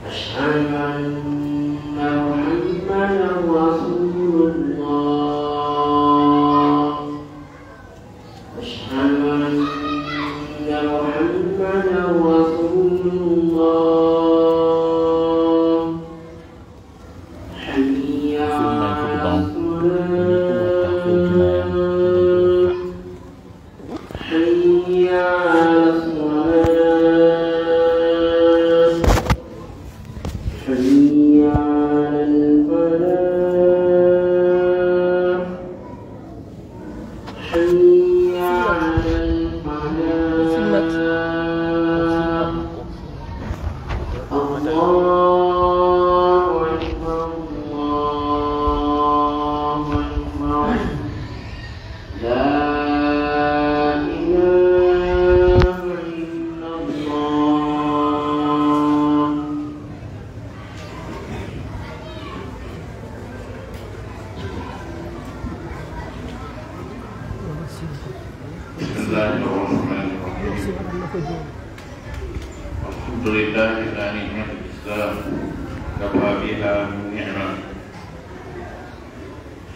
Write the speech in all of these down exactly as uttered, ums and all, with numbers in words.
أشهد أن محمدا رسول الله. أشهد أن محمدا رسول الله. حي على الصلاة. حي على الصلاة. حي على الفلاح. حي على الفلاح. الله أكبر، الله أكبر. لا إله إلا الله. بسم الله الرحمن الرحيم. الحمد لله على نعمة الإسلام، كفى بها من نعمة.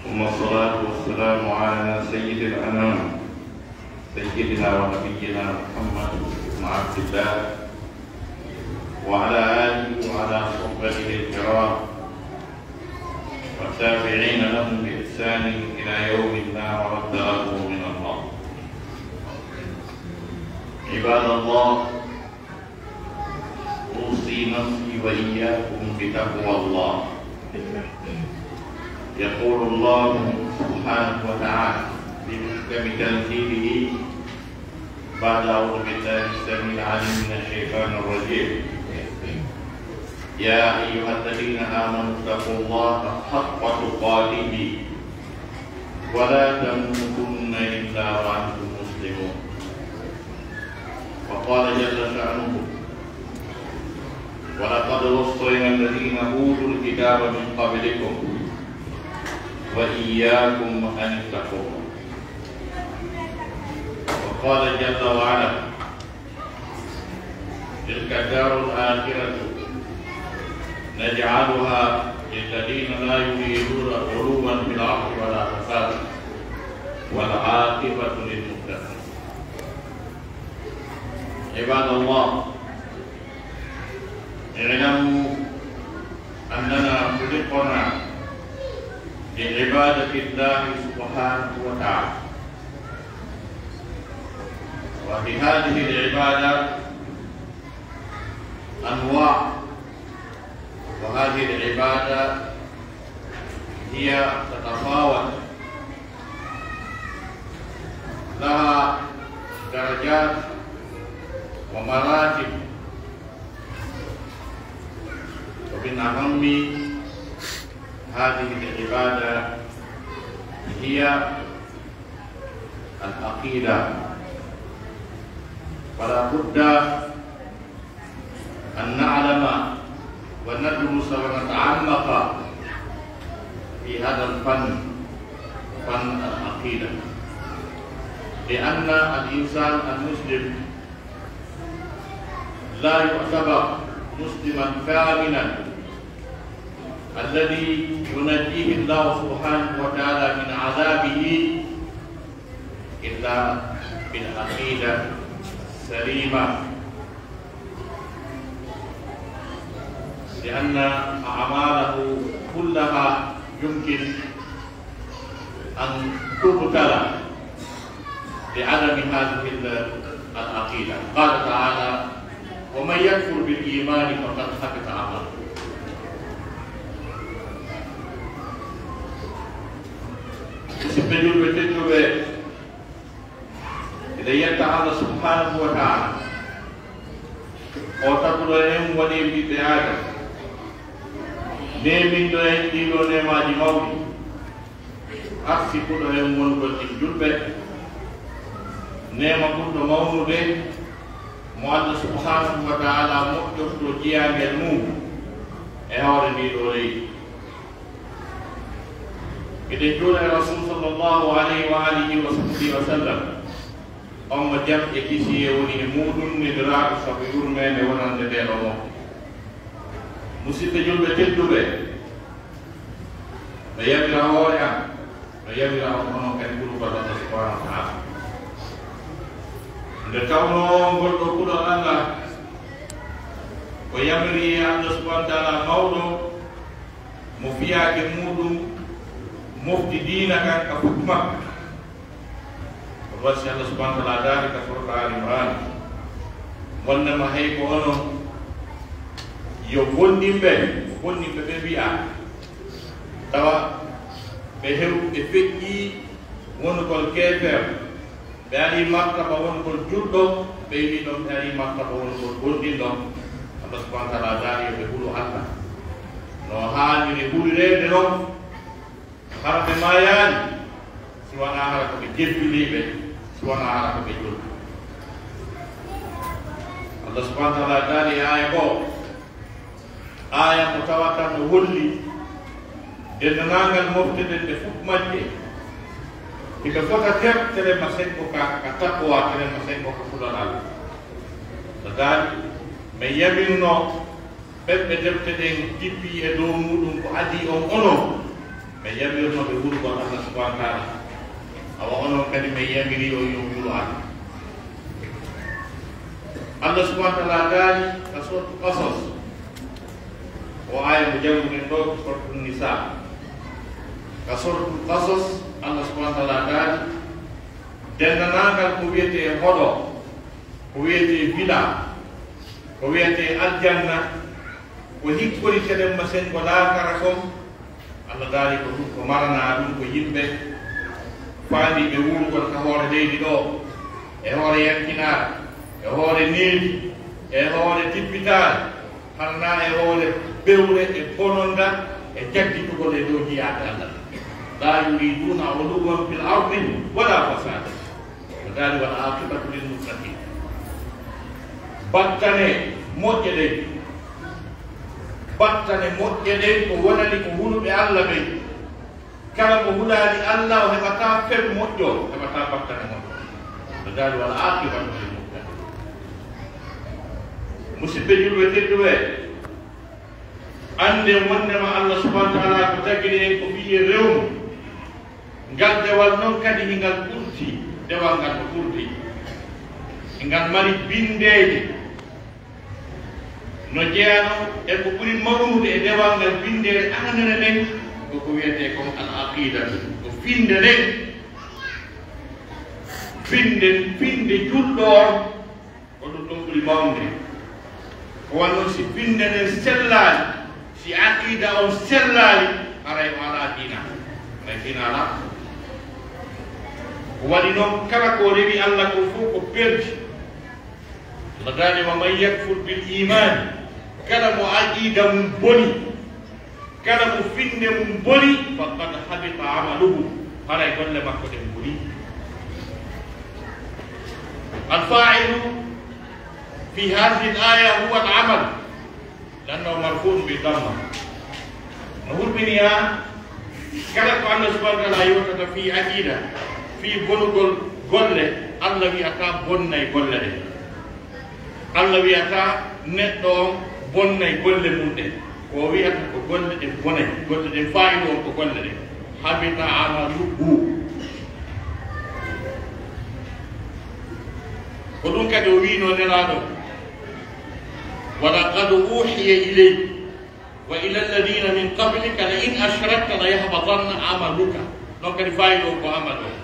ثم الصلاة والسلام على سيد الأنام، سيدنا ونبينا محمد بن عبد الله، وعلى آله وعلى صحبته الكرام، والتابعين لهم بإحسان إلى يوم لا مرد له من الله. عباد الله، أوصي نفسي وإياكم بتقوى الله. يقول الله سبحانه وتعالى في محكم تنزيله بعد أعوذ بالله السميع العليم من الشيطان الرجيم: يا أيها الذين آمنوا اتقوا الله حق تقاته ولا تموتن إلا وأنتم مسلمون. وقال جل شأنه: ولقد وصينا الذين أوتوا الكتاب من قبلكم وإياكم أن اتقوا الله. وقال جل وعلا: تلك الدار الآخرة نجعلها للذين لا يريدون علوا في الأرض ولا فسادا والعاقبة للمتقين. عباد الله، اعلموا أننا خلقنا لعبادة الله سبحانه وتعالى، وفي هذه العبادة أنواع، وهذه العبادة هي تتفاوت، لها درجات ومراتب، ومن أهم هذه العبادة هي العقيدة. فلا بد أن نعلم وندرس ونتعمق في هذا الفن، فن العقيدة، لأن الإنسان المسلم لا يعتبر مسلما كاملا الذي ينجيه الله سبحانه وتعالى من عذابه إلا بالعقيدة السليمة، لأن أعماله كلها يمكن أن تبطل لعدم هذه ال-، العقيدة. قال تعالى: ومن يكفر بالإيمان فقد حبط عمله. Musidɓe julɓe tedduɓe, eɗen yetta Allah subhanahu wa ta'ala, o taguɗo en, waɗi en ɓiɓɓe Aadama, neeminɗo en ɗii ɗoo neemaaji mawɗi, arsikuɗo en wonugol en julɓe. Neema ɓurɗo mawnude mo Allah subhanahu wa ta'ala moƴƴortoo jiyaangel mum e hoore ndii ɗoo leydi. Miɗen juula e Rasul sallallahu alayhi wa alihi wa sahbihi wa sallam, on mo jam e kisiyee woni e muuɗum, neliraaɗo sabu yurmeende wonande ndee ɗoo mofte. Musidɓe julɓe tedduɓe, mi yamira hoore an, mi yamira on onon kadi hulugol Allah subhanahu wa ta'ala. Nde tawnoo ngol ɗoo kulol Allah ko yamiri e Allah subhanahu wa ta'ala mawɗo, mo fiyaake muuɗum mofti diina kan ka fuɗɗu makko. Ko ɗum waɗi si Allah subhanahu wa ta'ala daali ka suuratu Aali Imraan, wonnde ma hay ko onon yo bonɗinɓe, ko bonɗinɓe ɓe wi'a, tawa ɓe hew-, ɓe feƴƴii wonugol keefeer, ɓe arii martaba wonugol julɗo, ɓe wi'i ɗon ɓe arii martaba wonugol bonɗinɗo. Allah subhanahu wa ta'ala daali yo ɓe hulu Allah no haaniri hulireede non. Hara ɓe maayaali, si wanaa hara ko ɓe jebbiniiɓe, si wanaa hara ko ɓe julɓe. Allah subhanahu wa ta'ala daali e aaya goo, aaya mo tawata no holli denndaangal mofte ɗen ɗe fuɗ majje, hiɓe fota ter-, teren ma sengo ka, ka taqwa, teren ma sengo ka kulol Allah. No daali, men yamirno ɓen ɓe defte ɗen jippii e dow muuɗum ko adii on onon, men yamirno ɓe hulugol Allah subhanahu wa ta'ala. Awa onon kadi men yamirii on yo on hulu Allah. Allah subhanahu wa ta'ala daali ka suuratu Qasas, o aaya mo jannguɗen ɗoo, suuratu Nisaa. Ka suuratu Qasas, Allah subhanahu wa ta'ala daali, denndaangal ko wi'etee hoɗo, ko wi'etee villa, ko wi'etee aljanna, ko hikkori teren ma sengo laakara kon, Allah daali ko ɗum ko maranaa ɗum ko yimɓe faandiiɓe wuurugol ka hoore leydi ɗoo, e hoore yankinaare, e hoore needi, e hoore tippitaare, hara naa e hoore bewre e bononda e jaggitugol e dow jiyaade Allah. لا يريدون علوا في الأرض ولا فسادا. O daali, "والعاقبة للمتقين." Battane moƴƴe ɗen, battane moƴƴe ɗen ko wonani ko huluɓe Allah ɓen. Kala mo hulaali Allah, o heɓataa fen moƴƴo, o heɓataa battane moƴƴo. O daali, "والعاقبة للمتقين." Musidɓe julɓe tedduɓe, annden wonndema Allah subhanahu wa ta'ala ko tagiri en ko fii e rewru. Ngal dewal non kadi hingal ɓurti, dewal ngal no ɓurti. Hingal mari binndeeji. No jeyanoo e ko ɓuri mawnude e dewal ngal binndeere aranere nden, ko ko wi'etee kon al aqidatu, ko finnde nden. Finnde, finnde julɗo on, ko ɗum ɗon ɓuri mawnude. Ko wanno si finnde nden sellaali, si aqida on sellaali, haray o alaa diina. Haray diina alaa. Ko waɗi non, kala ko rewi Allah kon fof ko perdi. Allah daali, "ومن يكفر بالإيمان", kala mo aqida mum boni, kala mo finnde mum boni, "فقد حبط عمله", haray golle makko ɗen boni. الفاعل في هذه الآية هو العمل، لأنه مرفوع بالضمة. No hulɓinii haa kala ko Allah subhanahu wa ta'ala yewtata fii aqida, fii bonugol golle, Allah wi'ataa bonnay golle ɗen. Allah wi'ataa neɗɗo on bonnay golle mum ɗen. Ko o wi'ata ko golle ɗen bonay, golle ɗen faa'idu on ko golle ɗen. حبط عمله. Ko ɗum kadi o wi'inoo Nelaaɗo, "ولقد أوحي إليك وإلى الذين من قبلك لئن أشركت ليحبطن عملك." Non kadi faayidu on ko amal on.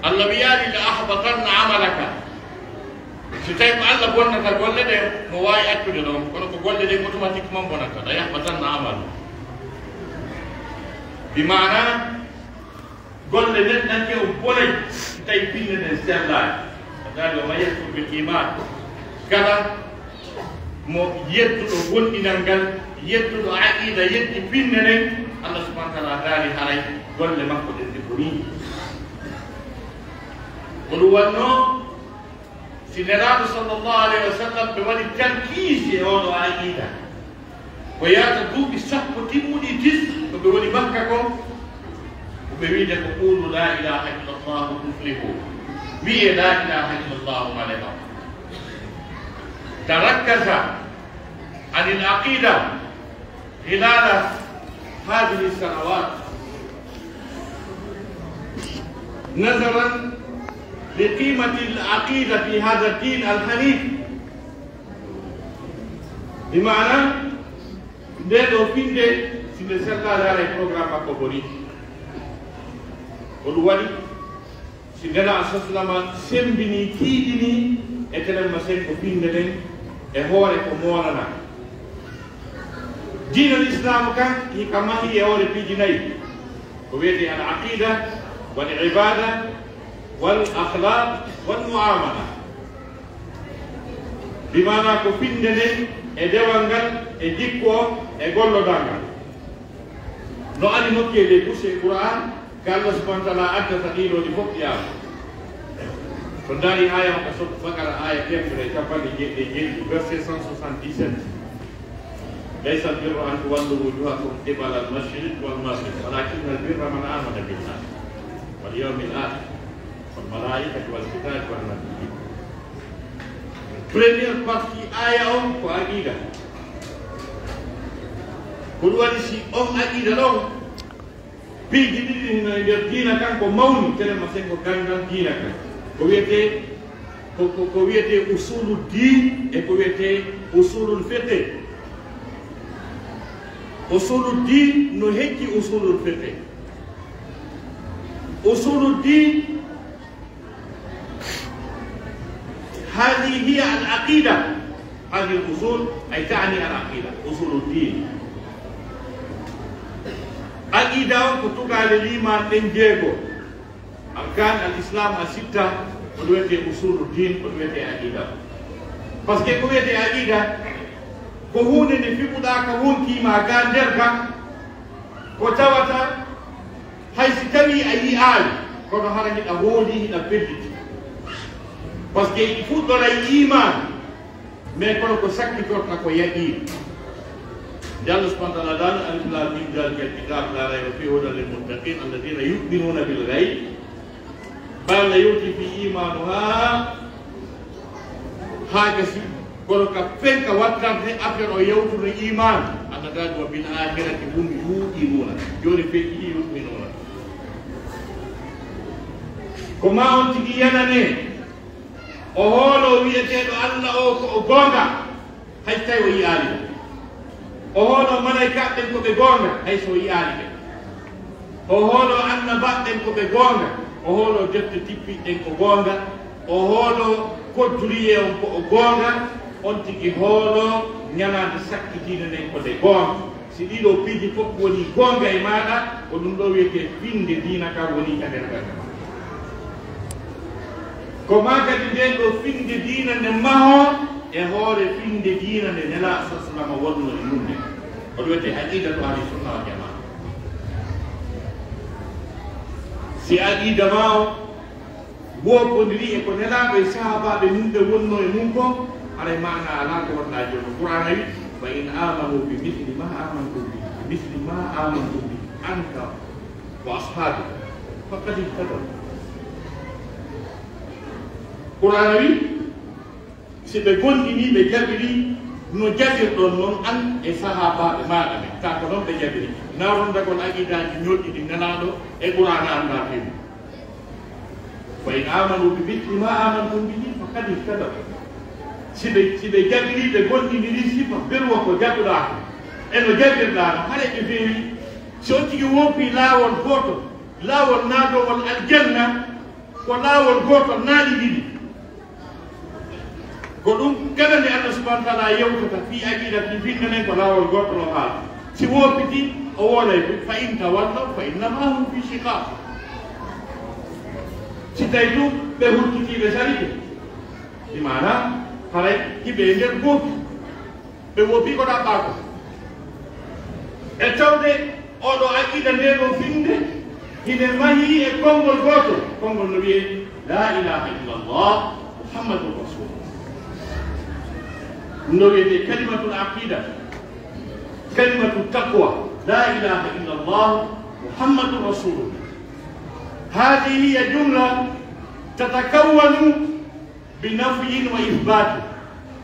Allah wi'aali, "لأحبطن عملك." Si tawi ko Allah bonnata golle ɗen, no waawi accude ɗon, kono ko golle ɗen automatiquement bonata, "ليحبطن عملك." Bi maana, golle neɗɗanke on bonay, si tawi finnde nden sellaali. A daali, "ومن يكفر بالإيمان." Kala mo yedduɗo gomɗinal ngal, yedduɗo aqida, yeddi finnde nden, Allah subhanahu wa ta'ala daali haray golle makko ɗen ɗe bonii. Ko ɗum wannoo, si Nelaaɗo sallallahu alayhi wa sallam ɓe waɗi tarkiisi e oo ɗoo aqida, ko yaata duuɓi sappo timmuɗi tis ko ɓe woni Makka kon, ko ɓe wiide ko, "قولوا لا إله إلا الله تفلحوا." Wi'ee, "لا إله إلا الله" male ɗon. تركز عن العقيدة خلال هذه السنوات، نظرا لقيمة العقيدة في هذا الدين الحنيف. بمعنى، ndee ɗoo finnde, si nde sellaali haray programme makko bonii. Ko ɗum waɗi, si Nelaaɗo sallallaahu alayhi wa sallam semmbinii, tiiɗinii e telen ma sen ko finnde nden e hoore ko moolanaa. Diinal Islaamu kan, hika mahii e hoore piiji nayi. Ko wiyetee al aqida, wal ibada, wal akhlaq, wal muamala. Bi maanaa ko finnde nden e dewal ngal, e jikku on, e gollodal ngal. No ari nokkeeli e kusee Qur'aan, ka Allah subhaanahu wa ta'aalaa addata ɗii ɗoo ɗi fof ƴaawa. So ndaari aaya on ka Sourate Baqara, aaya teemedere e cappanɗe jeeɗiɗi e jeeɗiɗi, verset cent soixante-dix-sept. ليس البر أن تولوا وجوهكم قبل المشرق والمغرب ولكن البر من آمن بالله واليوم الآخر والملائكة والكتاب والنبيين. Première partie aaya on ko aqida. Ko ɗum waɗi si on aqida ɗon, piiji ɗiɗi hino e nder diina kan ko mawni, telen ma sen ko ganndal diina kan. Ko wiyetee, ko, ko, ko wiyetee usulu diin e ko wiyetee usulul fiqh. Usulu diin no hecci usulul fiqh. Usulu diin هذه هي العقيدة. هذه الأصول، أي تعني العقيدة، أصول الدين. Aqida on ko tugaale liimaan ɗen jeego. Arkaan al Islam a sitta, ko ɗum wiyetee usulu diin, ko ɗum wiyetee aqida. Parce que ko wiyetee aqida, ko huunde nde fiɓuɗaa ka wontii maa gaa nder gaa, ko tawata hay si tawii a yi'aali, kono hara hiɗa hoolii, hiɗa felliti. Parce que ɗi fuɗɗoray iimaan, mais kono ko sakkitorta ko yaqiin. Nde Allah subhaanahu wa ta'aalaa daali, ألف لام ميم ذلك الكتاب لا ريب فيه هدى للمتقين الذين يؤمنون بالغيب. Ɓay Allah yewti fii iimaanuhaa haa gasi, kono ka fen ka wattarde affaire o yewtuno iimaan, Allah daali, وبالآخرة هم يوقنون. Jooni fen yi'i يؤمنون. Ko maa on tigi yananee, o hooloo wi'eteeɗo Allah o ko o goonga, hay si tawii o yi'aali ɓe. O hooloo malaykaaɓe ɓen ko ɓe goonga, hay si o yi'aali ɓe. O hooloo annabaaɓe ɓen ko ɓe goonga. O hooloo defte tippiiɗe ɗen ko goonga. O hooloo codduriye on ko o goonga. On tigi hooloo ñalaande sakkitiinde nden ko nde goonga. Si ɗii ɗoo piiji fof wonii goonga e maaɗa, ko ɗum ɗoo wiyetee finnde diina kan wonii ka nder ɓernde maa. Ko maa kadi ndeen ɗoo finnde diina nde mahoo e hoore finnde diina nde Nelaaɗo sallallaahu alayhi wa sallam wonnoo e mum nden. Ko ɗum wiyetee aqiidatu ahli sunna wal jamaa. Si aqiida maa on woopondirii e ko Nelaaɗo e sahaabaaɓe mum ɓen wonnoo e mum kon, haray maanaa alaa ko wonɗaa jooni. Qur'aana wi'i, فإن آمنوا بمثل ما آمنتم به، بمثل ما آمنتم به أنت وأصحابك فقد اهتدوا. Qur'aana wi'i, si ɓe gomɗinii, ɓe jaɓirii no jaɓirɗon non an e sahaabaaɓe maaɗa ɓen, kaa ko non ɓe jaɓiri, naa ronndagol aqiidaaji ñoƴƴi ɗi Nelaaɗo e Qur'aana anndaa fii mun. فإن آمنوا بمثل ما آمنتم به فقد اهتدوا. Si ɓe, si ɓe jaɓirii, ɓe gomɗinirii sifa beru o ko jaɓuɗaa kon, e no jaɓirɗaa non, haray ɓe feewii. Si on tigi woopii laawol gootol, laawol naatowol aljanna, ko laawol gootol, naa ɗi ɗiɗi. Ko ɗum kala nde Allah subhaanahu wa ta'aalaa yewtata fii aqiida, fii finnde nden, ko laawol gootol o haalata. Si woopitii, o woolay ɗum, فإن تولوا فإنما هم في شقاق. Si tawii tun ɓe hurtitii, ɓe sarike, bi maanaa haray hiɓe e nder goopi. Ɓe woopii ko ɗaɓɓaa kon. E tawde oo ɗoo aqiida, ndee ɗoo finnde, hino mahii e konngol gootol. Konngol no wi'ee, لا إله إلا الله محمد رسول الله. Ɗum no wi'etee kalimatul aqiida, kalimatu taqwa, لا إله إلا الله محمد رسول الله. هذه هي جملة تتكون بنفي وإثبات.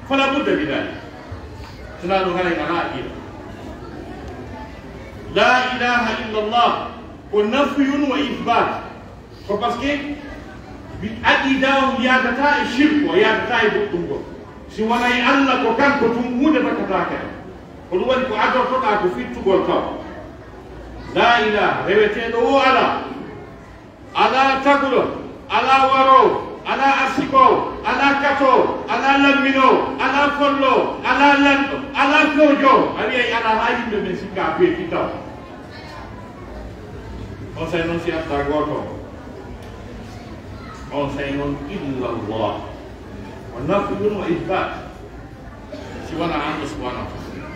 Fala budda bi dalik. Sinaa ɗun haray alaa aqida. La ilaha illallah ko nafyun wa ithbat. Ko parce que aqida on yaadataa e shirku, o yaadataa e goɗɗun goo. Si wonay Alla ko kanko tun, huunde battataake. Ko ɗun waɗi ko adortoɗaa ko fittugol taw. La ilaha, reweteeɗo woo alaa. Alaa taguɗo, alaa waroowo, alaa arsikoowo, alaa katoowo, alaa lamminoowo, alaa folloowo, alaa lanɗo, alaa fewjoowo. A wi'ay alaa haa yimɓe men sikka a feeti taw. Onsay non si addaa gooto, onsay non illallah. Wa nafyun wa ithbat. Si wonaa Alla subhanahu wa ta'ala.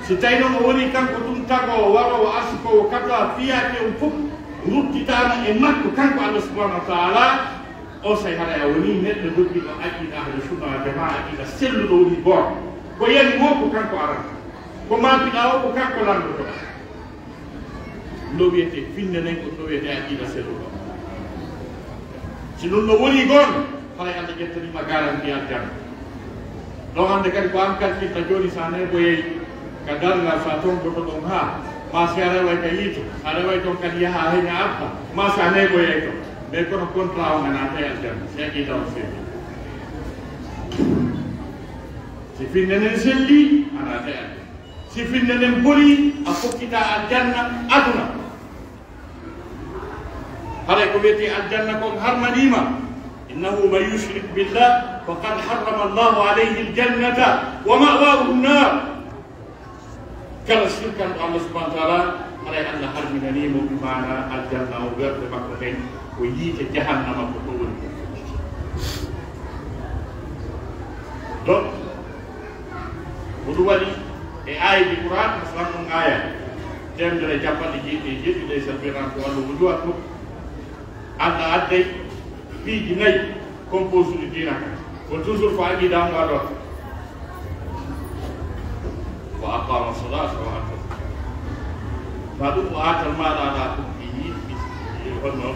Si tawi non o woni kanko tun tagoowo, waroowo, arsikoowo, kata fiyaake on fof ruttitaama e makko kanko Alla subhanahu wa ta'ala, onsay haray a wonii neɗɗo doggiiɗo aqida ahlu sunna wal jamaa, aqida selluɗo woni gooto. Ko yani woo ko kanko aranta. Ko maapiɗaa woo ko kanko lanndotoo. No wi'etee finne nden, ko no wi'etee aqida selluɗo. Si ɗun no woni gon, haray Alla ƴettanii ma garanti aljanna. Ɗon hannde kadi ko an kalkinta jooni, si a neeboyay ka darngal, si a tongoto ɗon haa, maa si a reway ka yiite, a reway ton kadi yaha a heña arta, maa si a neeboyay ton. Mais kono contrat on a naatay aljanna, si aqida on selli. Si finne nden selli, a naatay aljanna. Si finne nden bonii, a fokkitaa aljanna aduna. Haray ko wi'etee aljanna kon harmaniima. Innahu man yushrik billah faqad harrama Allahu alayhi aljannata wa ma'wahu nnar. Kala sirkanɗo Alla subhanahu wa ta'ala, haray Alla harminanii mo, bi maana aljanna o werde makko nden ko yiite jahannama, ko ɗon woni. Donc, Ko ɗun waɗi e aayeeji Qur'aan, masalan, on aaya teemedere e cappanɗe jeeɗiɗi e jeeɗiɗi, "ليس البر أن تولوا وجوهكم." Alla adday piiji nayi composé ɗi diina kan. Ko toujours ko aqida on adorta. "وأقام الصلاة وآتى الزكاة." Ma ɗun "وآتى المال على حبه" honno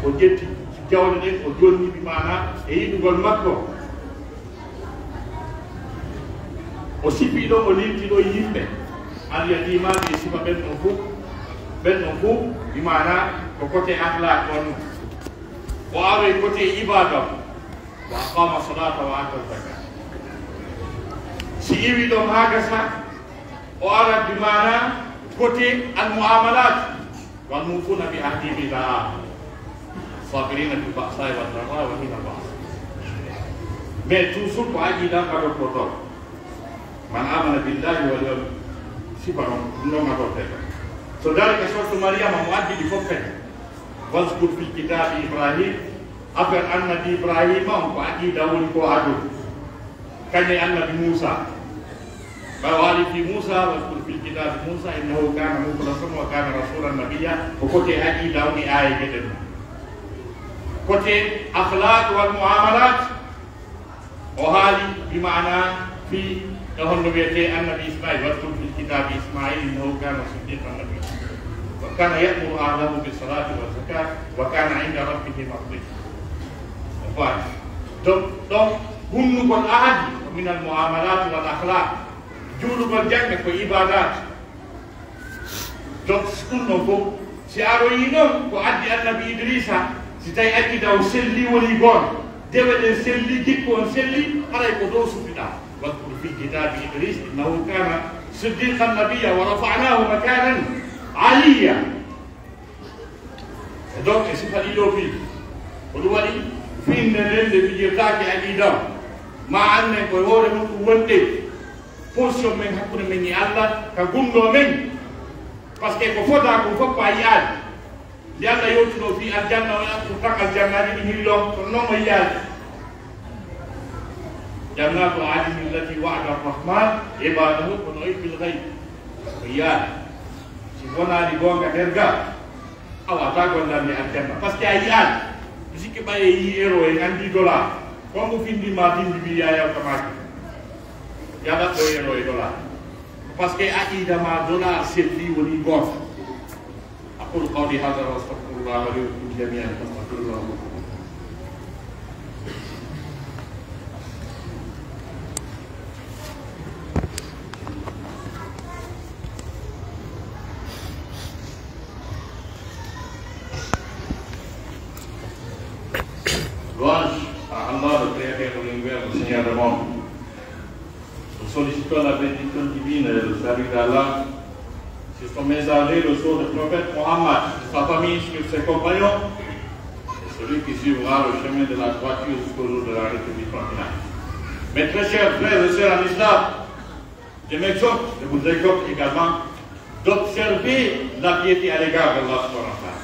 o ƴetti jawle ɗen, o jonni ɗi maana e yiɗugol makko. O sifii ɗon, o linti ɗon yimɓe, al yatiimaaɓe e sifa ɓen ɗon fof, ɓen ɗon fof, bi maana ko côté akhlaq on. O aroy côté ibada, "وأقام الصلاة وآتى الزكاة." Si iwi ɗon haa gasa, o ara bi maana côté al muamalat. "والموفون بعهدهم إذا عاهدوا والصابرين في البأساء والضراء وحين البأس." Mais toujours ko aqida on adortotoo. "من آمن بالله واليوم", sifa non, non adortee. So dari ka sortu Mariyama mo addi ɗi fof kadi. "واذكر في الكتاب إبراهيم", affaire annabi Ibrahima on ko aqida woni ko adortotoo. Kañun e annabi Muusaa. Ɓay o haalii fii Muusaa, "واذكر في الكتاب موسى إنه كان مخلصا وكان رسولا نبيا." Ko côté aqida on e aayeeje ɗen. Côté akhlaq wal muamalat, o haali bi maana fii e honno wi'etee annabi Ismail, "واذكر في الكتاب إسماعيل إنه كان صديقا نبيا وكان يأمر أهله بالصلاة والزكاة وكان عند ربه مرضيا." O faami. Donc, donc, hunnugol ahadi ko minal muamalat wal akhlaq. Juulugol jamma ko ibadat. Donc, ɗun ɗon fof, si aroyii non ko addi annabi Idrisa, si tawi aqida on selli woni goon, dewe ɗen selli, jikku on selli, haray ko dow sufiɗaa. "واذكر في الكتاب إدريس إنه كان صديقا نبيا ورفعناه مكانا عليا." E donc, e sifa ɗiɗo fii, ko ɗun waɗi finnde nden nde fijirtaake aqida on, ma annen ko e hoore mun ɗun wonde position men hakkunde men e Alla ka gunndoo men. Parce que ko fodaa kon fof ko a yi'aali. Nde Alla yewtunoo fii aljanna, o yaɓɓu tan aljannaaji ɗin hillon, kono non o yi'aali. "جنات عدن التي وعد الرحمن عباده" kono o yi'ii bil gayb. O yi'aali. Si wonaali goonga nder gaa, a waawataa gollande aljanna. Parce que a yi'aali. Mi sikki ɓay a yi'ii euro, en anndii dollar. Ko mo findii ma bimbi wi yaa yawta maaki. Yaa ɗaɓɓo euro e dollar. Parce que aqida maa dollar selli woni gooto. أقول قولي هذا وأستغفر الله لي ولكم جميعا فاستغفروه. Seigneur des mondes, nous sollicitons la bénédiction divine et le salut d'Allah sur son messager, le sceau de prophète Mohammed, sur sa famille, sur ses compagnons, et celui qui suivra le chemin de la droiture jusqu'au jour de la république finale. Mes très chers frères et sœurs en islam, je m'exhorte, je vous exhorte également d'observer la piété à l'égard d'Allah subhanahu wa ta'ala.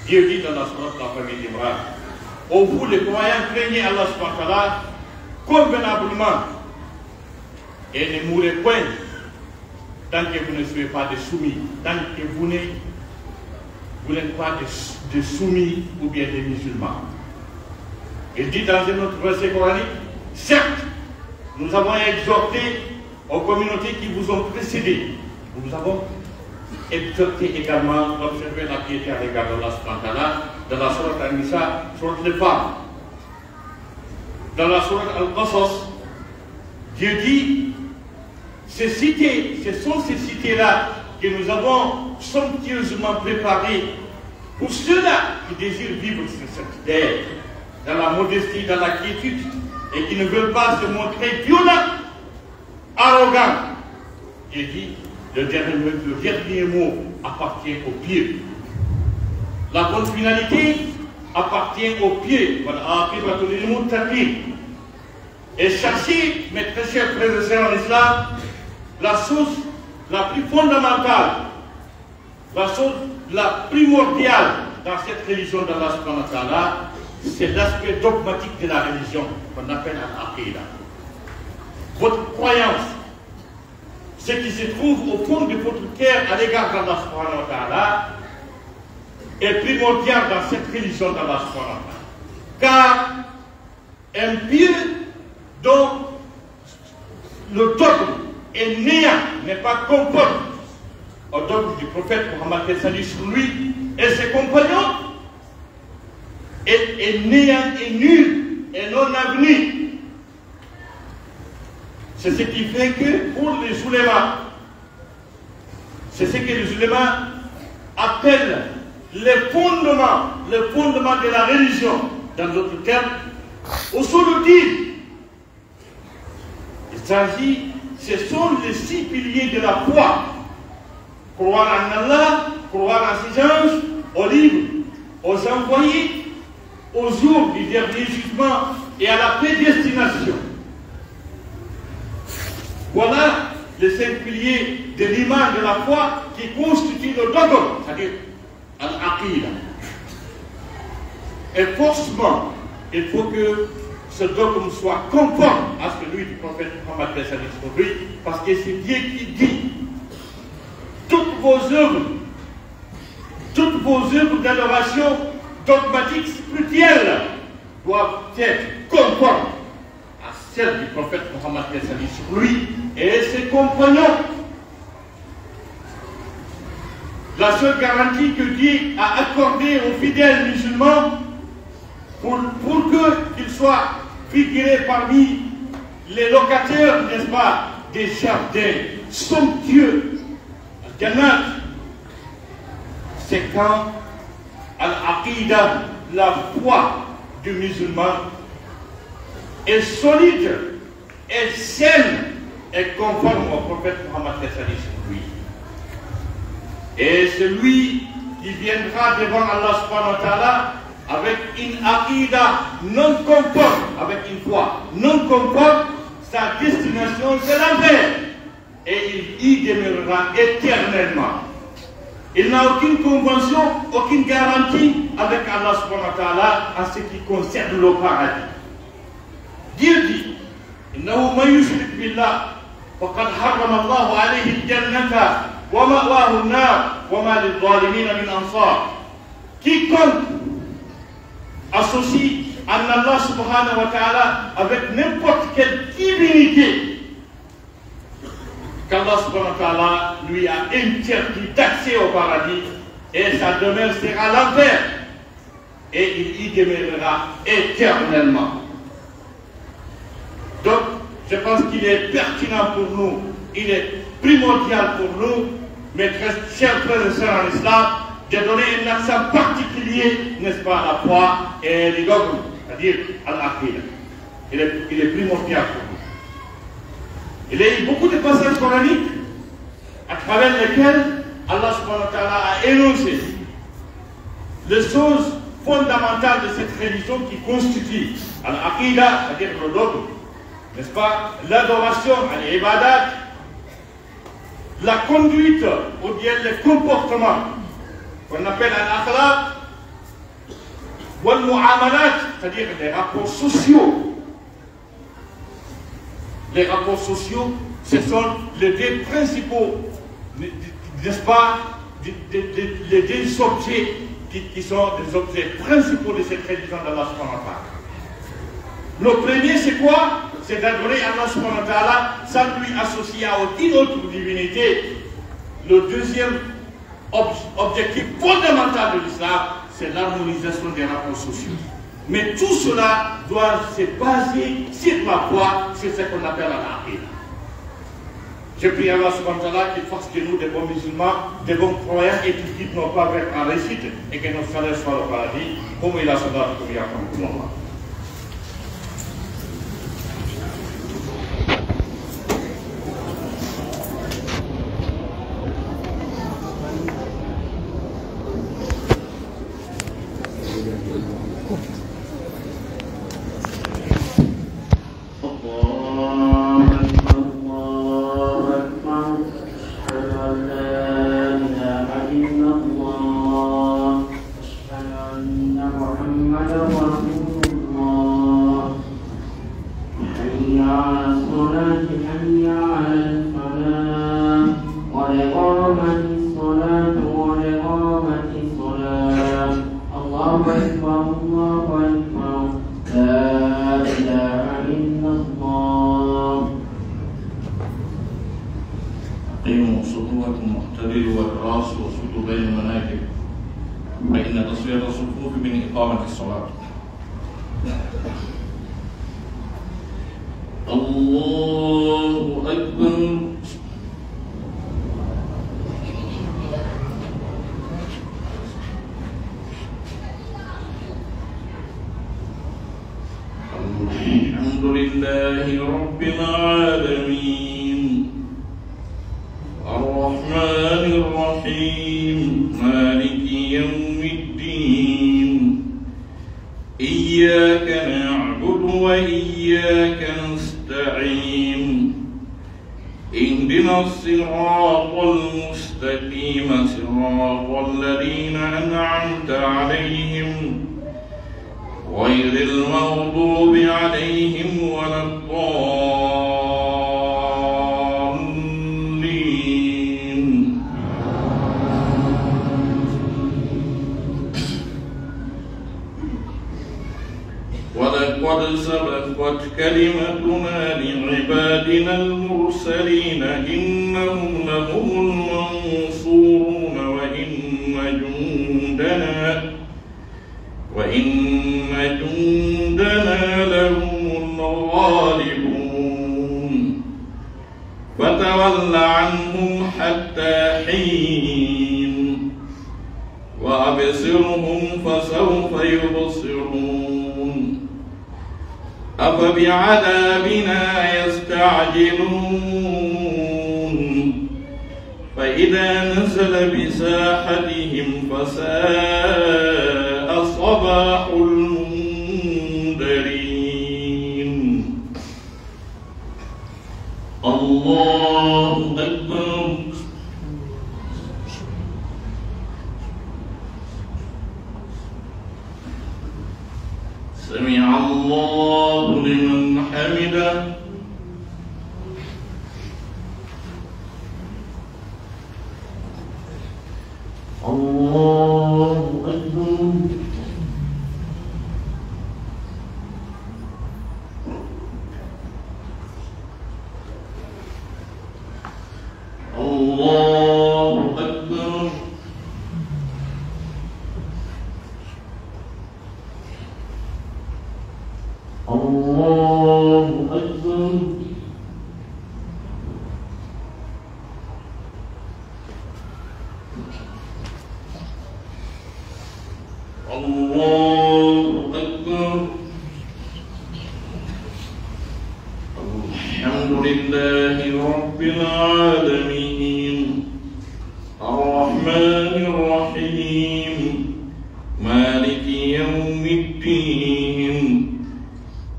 Dieu dit dans la sourate La Famille d'Imran, ô vous les croyants, craignez Allah subhanahu wa ta'ala convenablement et ne mourrez point tant que vous ne serez pas des soumis, tant que vous ne, vous n'êtes pas des, des soumis ou bien des musulmans. Il dit dans un autre verset coranique, certes, nous avons exhorté aux communautés qui vous ont précédés, nous vous avons exhorté également d'observer la piété à l'égard d'Allah subhanahu wa ta'ala, dans la sourate An-Nisa, sourate les femmes. Dans la sourate Al-Qasas, Dieu dit, ces cités, ce sont ces cités-là que nous avons somptueusement préparées pour ceux-là qui désirent vivre sur cette terre, dans la modestie, dans la quiétude, et qui ne veulent pas se montrer violents, arrogants. Dieu dit, le dernier, le dernier mot appartient au pieux. La bonne finalité appartient au pieux. والعاقبة للمتقين. Et cherchez, mes très chers frères et sœurs en islam, la source la plus fondamentale, la chose la primordiale dans cette religion d'Allah subhanahu wa ta'ala, c'est l'aspect dogmatique de la religion qu'on appelle al-aqidah. Votre croyance, ce qui se trouve au fond de votre cœur à l'égard d'Allah subhanahu wa ta'ala, est primordial dans cette religion d'Allah subhanahu wa ta'ala. Car un pieux dont le dogme est néant, n'est pas conforme au dogme du prophète Mohammed, paix et salut sur lui, et ses compagnons, est, est néant et nul et non avenu. C'est ce qui fait que pour les ulémas, c'est ce que les ulémas appellent les fondements, les fondements de la religion, dans d'autres termes, usul al-din. Il s'agit, ce sont les six piliers de la foi. Croire en Allah, croire en ses anges, aux livres, aux envoyés, au jour du dernier jugement et à la prédestination. Voilà les cinq piliers de l'iman, de la foi, qui constituent le dogme, c'est-à-dire al-aqidah. Et forcément, il faut que ce dogme soit conforme à celui du prophète Mohammed, paix et salut sur lui, parce que c'est Dieu qui dit, toutes vos œuvres, toutes vos œuvres d'adoration dogmatique spirituelle doivent être conformes à celles du prophète Mohammed, paix et salut sur lui, et ses compagnons. La seule garantie que Dieu a accordée aux fidèles musulmans pour, pour que, qu'ils soient figurés parmi les locataires, n'est-ce pas, des jardins somptueux, al-jannat, c'est quand al-aqidah, la foi du musulman, est solide, est saine, est conforme au prophète Mohammed, paix et salut sur lui. Et celui qui viendra devant Allah subhanahu wa ta'ala avec une aqidah non conforme, avec une foi non conforme, sa destination c'est l'enfer. Et il y demeurera éternellement. Il n'a aucune convention, aucune garantie avec Allah subhanahu wa ta'ala en ce qui concerne le paradis. Dieu dit, إنه من يشرك بالله فقد حرم الله عليه الجنة ومأواه النار وما للظالمين من أنصار. Quiconque associe en Allah subhanahu wa ta'ala avec n'importe quelle divinité, qu'Allah subhanahu wa ta'ala lui a interdit d'accès au paradis et sa demeure sera l'enfer et il y demeurera éternellement. Donc, je pense qu'il est pertinent pour nous, il est primordial pour nous, mes très chers frères et sœurs en islam, de donner un accent particulier, n'est-ce pas, à la foi et le dogme, c'est-à-dire à l'aqidah. Il est, il est primordial pour nous. Il y a eu beaucoup de passages coraniques à travers lesquels Allah subhanahu wa ta'ala a énoncé les choses fondamentales de cette religion qui constitue al-aqidah, c'est-à-dire le dogme, n'est-ce pas, l'adoration, al-ibadat, la conduite ou bien les comportements qu'on appelle al-akhlaq, wal mu'amalat, c'est-à-dire les rapports sociaux. Les rapports sociaux, ce sont les deux principaux, n'est-ce pas, les, les, les deux objets qui, qui sont des objets principaux de cette religion d'Allah subhanahu wa ta'ala. Le premier, c'est quoi? C'est d'adorer Allah subhanahu wa ta'ala sans lui associer à aucune autre divinité. Le deuxième ob-, objectif fondamental de l'islam, c'est l'harmonisation des rapports sociaux. Mais tout cela doit se baser sur la foi, sur ce qu'on appelle al-aqidah. Je prie Allah subhanahu wa ta'ala qu'il fasse de nous des bons musulmans, des bons croyants et qu'il guide nos pas vers la réussite et que nos salaires soient au paradis. قوموا إلى صلاتكم يرحمكم الله. الله أكبر، الله أكبر. أشهد أن لا إله إلا الله. أشهد أن محمدا رسول الله. حي على الصلاة، حي على الفلاح. قد قامت الصلاة، قد قامت الصلاة. الله أكبر، الله أكبر. لا إله إلا الله. أقيموا صفوفكم واعتدلوا وتراصوا وسدوا بين المناكب، فإن تسوية الصفوف من إقامة الصلاة. الله أكبر. الحمد لله رب العالمين. الرحمن الرحيم. مالك يوم الدين. إياك نعبد وإياك نستعين. اهدنا الصراط المستقيم، صراط الذين أنعمت عليهم، غير المغضوب عليهم ولا الضالين. ولقد سبقت كلمتنا لعبادنا المرسلين إنهم لهم المنصورون وإن جندنا، وإن جندنا لهم الغالبون. فتول عنهم حتى حين، وأبصرهم فسوف يبصرون. أفبعذابنا يستعجلون، فإذا نزل بساحتهم فساء صباح المنذرين. الله أكبر. سمع الله لمن حمده. الله أكبر. الله أكبر. الله أكبر. الله أكبر. لله رب العالمين. الرحمن الرحيم. مالك يوم الدين.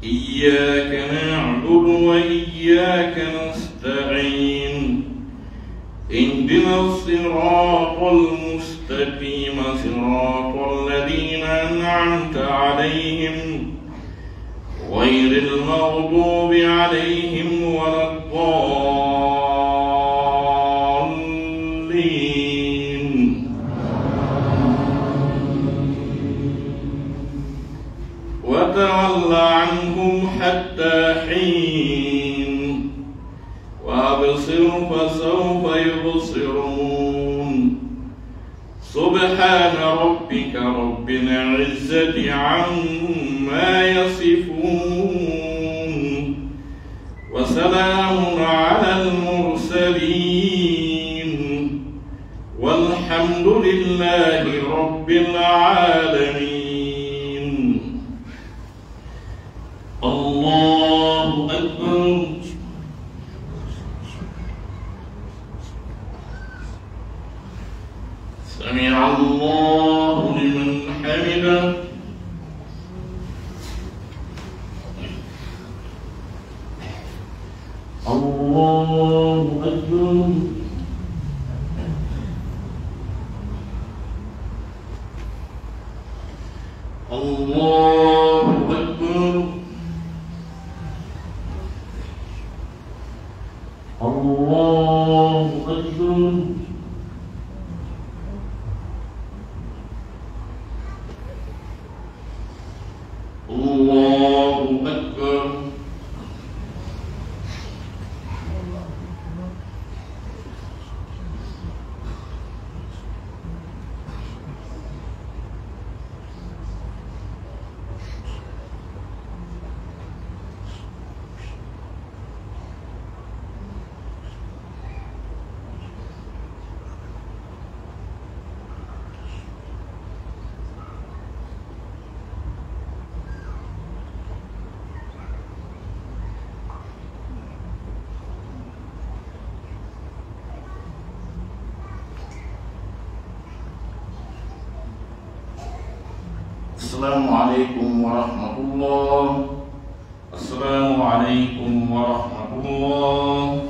إياك نعبد وإياك نستعين. اهدنا الصراط المستقيم، صراط الذين أنعمت عليهم، غير المغضوب عليهم ولا الضالين. وتول عنهم حتى حين. وأبصر فسوف يبصرون. سبحان ربك رب العزة عما يصفون. وسلام على المرسلين. والحمد لله رب العالمين. الله أكبر. سمع الله لمن حمده. الله أكبر. الله أكبر. الله أكبر. الله أكبر. السلام عليكم ورحمة الله. السلام عليكم ورحمة الله.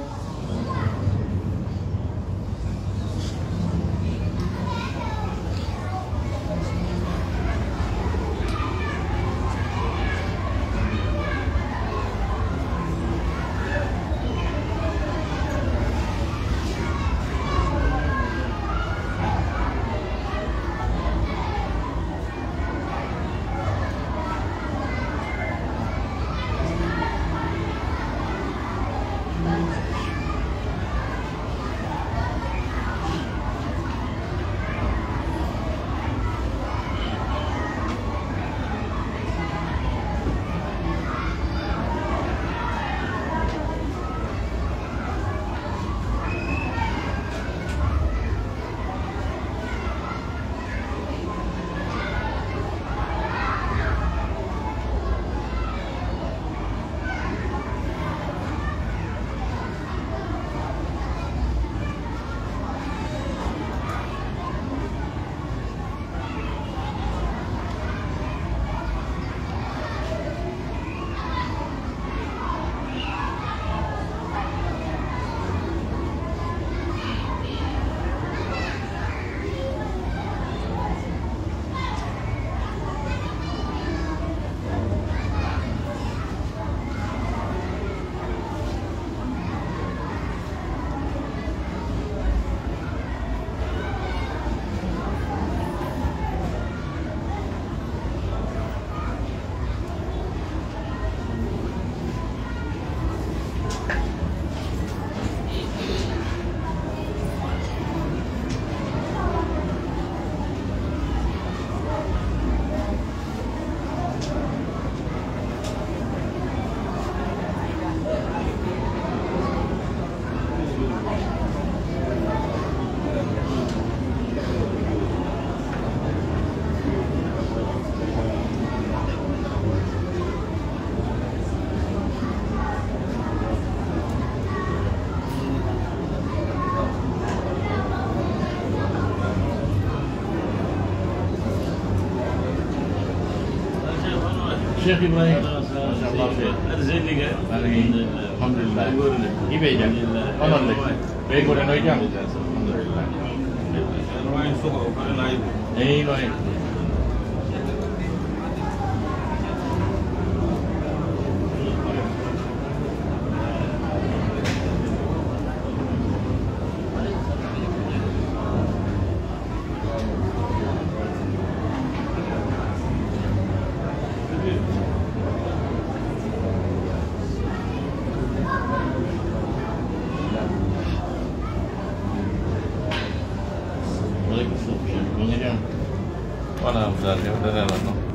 Cheikh Ibrahim. Masha Allah. Aɗa selli kay? Alhamdulillah. Alhamdulillah. Hiɓe jam. Onon le? Ɓe ko no jam? Alhamdulillah. Eyi, no e. Waaleykum salaam. Wala, wala, wala, wala.